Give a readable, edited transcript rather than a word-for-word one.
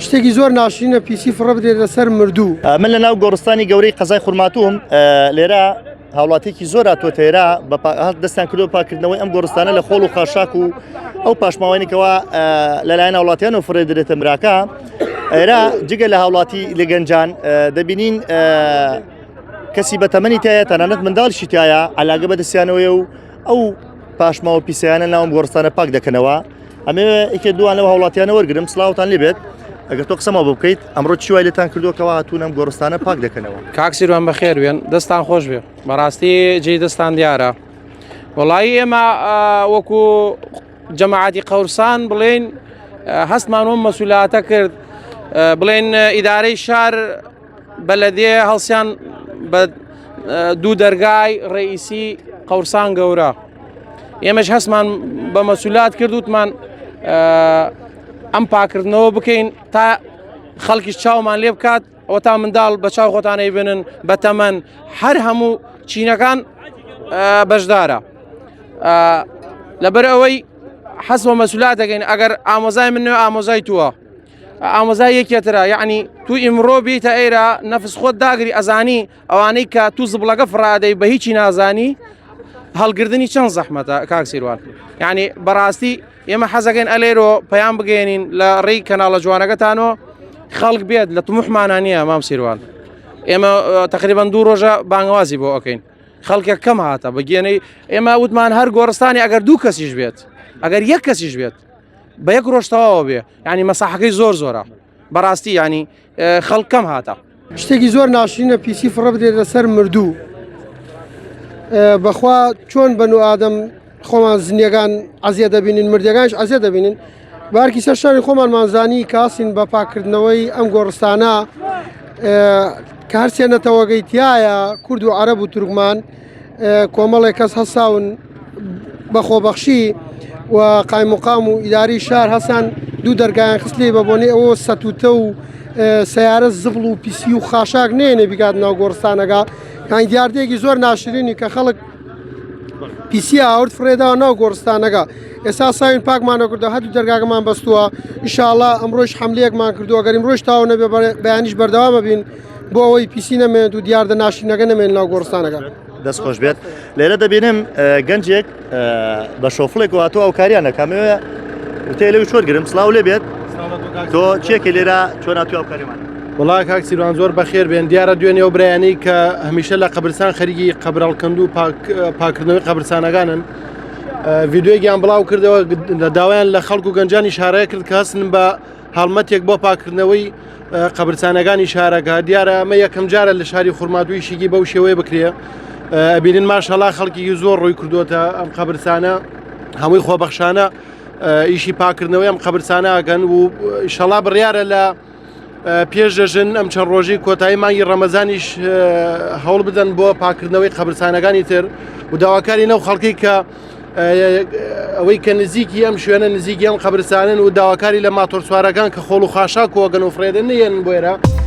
شتێکی زۆر ناشرینە پیسی فڕە بدرێت لەسەر مردوو. من لە ناو گۆڕستانی گەورەی قەزای خورماتووم لێرە هاوڵاتیەکی زۆر هاتووەتە ئێرە بە دەستیان کردو پاکردنەوەی ئەم گۆڕستانە لە خۆڵ و خاشاک و ئەو پاشماوەی کەوا لەلایەن هاوڵاتیان و فڕێ درێتە مراکە ئێرە جگە لە هاوڵاتی لە گەنجان دەبینین کەسی بەتەمەنی تایە تەنانەت منداڵشی تایە علاگە بە دەستیانەوەیە و ئەو پاشماوە پیسیانە ناوم گۆڕستانە پاک دەکەنەوە ئەمەوێ یەکێ دووان لەو هاوڵاتیانە وەرگرم سڵاوتان لێبێت ئەگەر تۆ قسەما بۆ بکەیت ئەمڕۆ چی وای لێتان کردووە کەوا هاتوون ئەم گۆڕستانە پاک دەکەنەوە کاک سیروان بەخێر بێن دەستان خۆش بێ بەڕاستی جێی دەستان دیارە وەڵایی ئێمە وەکو جەماعەتی قەورسان بڵێن هەستمان وەم مەسولاتە کرد بڵێن ئیدارەی شار بەلەدێ هەڵسیان بە دوو دەرگای ڕئیسی قەورسان گەورە ئێمەش هەستمان بە مەسولات کرد وتمان ئەم پاکردنەوە بکەین تا خەڵکیش چاومان لێ بکات ئەوە تا منداڵ بە چاو خۆتانەی بنن بە تەمەن هەر هەموو چینەکان بەشدارە لەبەر ئەوەی حەز بە مەسولات دەکەین ئەگەر ئامۆزای من نوێ ئامۆزای تووە ئامۆزای یەکێ ترە یعنی تو ئیمڕۆ بیتە ئێرە نەفس خۆت داگری ئەزانی ئەوانەی کە تو زبڵەکە فڕادەی بە هیچی نازانی هەڵگردنی چەند زەحمەتە کاک سیروان یعنی بەڕاستی ئێمە حەزەکەین ئەلێرۆ پەیام بگەێنین لە ڕێی کەناڵە جوانەکەتانەوە خەڵک بێت لە تموحمانە نییە مام سیروان ئێمە تقریبان دوو ڕۆژە بانگوازی بۆ ئەەکەین خەڵکێک کەم هاتە بەگەێنەی ئێمە وتمان هەر گۆڕستانی ئەگەر دوو کەسیش بێت ئەگەر یەک کەسیش بێت بە یەک ڕۆژ تەواوە بێ ینی مەساحەکەی زۆر زۆرە بەڕاستی ینی خەڵک کەم هاتە. شتێکی زۆر ناشرینە پیسی فڕە بدرێت لەسەر مردوو بەخوا چۆن بەنو ئادەم خۆمان زنیەکان عزیە دەبینین مردەکانش عزیە دەبینین بارکی سەر شانی خۆمانمان زانی کاسین بە پاکردنەوەی ئەم گۆڕستانە کە هەرسێ نەتەوەگەی تایە کورد و عەرەب و تورکمان کۆمەڵێک کەس هەساون بە خۆبەخشی و قایمقام و ئیداری شار هەسان دوو دەرگایان خست لێ بە بۆنەی ئەوە سەتوتە و سیارە زبڵ و پیسی و خاشاک نێنێ بیگات ناو گۆڕستانەکە یان دیاردەیەکی زۆر ناشرینی کە خەڵک پیسی ئاورد فڕێداوە ناو گۆڕستانەکە ئێستا ساوین پاکمانە کردو هەردوو دەرگاکەمان بەستووە ئیشاڵا ئەمڕۆش حملەیەکمان کردووە گەر ئیمڕۆش تاو نەبێ بەیانیش بەردەوامە بین بۆ ئەوەی پیسی نەمێنێت و دیاردە ناشرینەکە نەمێن ناو گۆڕستانەکە. دەست خۆش بێت لێرە دەبینم گەنجێک بە شۆفڵێک واتۆ ئەو کاریان دەکەمەوە وتێ لەوی چۆر گرم سلااو لێ بێت تۆ چێکی لێرە چۆن هاتووی ئەو کاریمان وڵا کاک سیروان زۆر بەخێر بێن دیارە دوێنێ و برایانی کە هەمیشە لە قەبرسان خەریکی قەبرەڵکەند و پاکردنەوەی قەبرسانەکانن ڤیددیوگیان بڵاو کردەوە داوایان لە خەڵک و گەنجانی شارەیە کرد کە هەستن بە هەڵمەتێک بۆ پاکردنەوەی قەبرسانەکانی شارەکە دیارە ئەمە یەکەم جارە لە شاری خورماتوو ئیشێکی بەو شێوەیە بکرێ ئەبینن ماشەڵا خەڵکی زۆر ڕووی کردوتە ئەم قەبرسانە هەمووی خۆبەخشانە ئیشی پاکردنەوەی ئەم قەبرسانە ئەکەن و شەڵا بڕیارە لە پێش جەژن ئەم چەند ڕۆژی کۆتایی مانگی ڕەمەزانیش هەوڵ بدەن بۆ پاکردنەوەی قەبرسانەکانی تر و داواکاری نەو خەڵکی کە ئەوەی کە نزیکی ئەم شوێنە نزیکی ئەم قەبرستانن و داواکاری لە ماتۆرسوارەکان کە خۆڵ و خاشاک کۆگەن و فڕێدەن نەیەن بۆ ئێرە.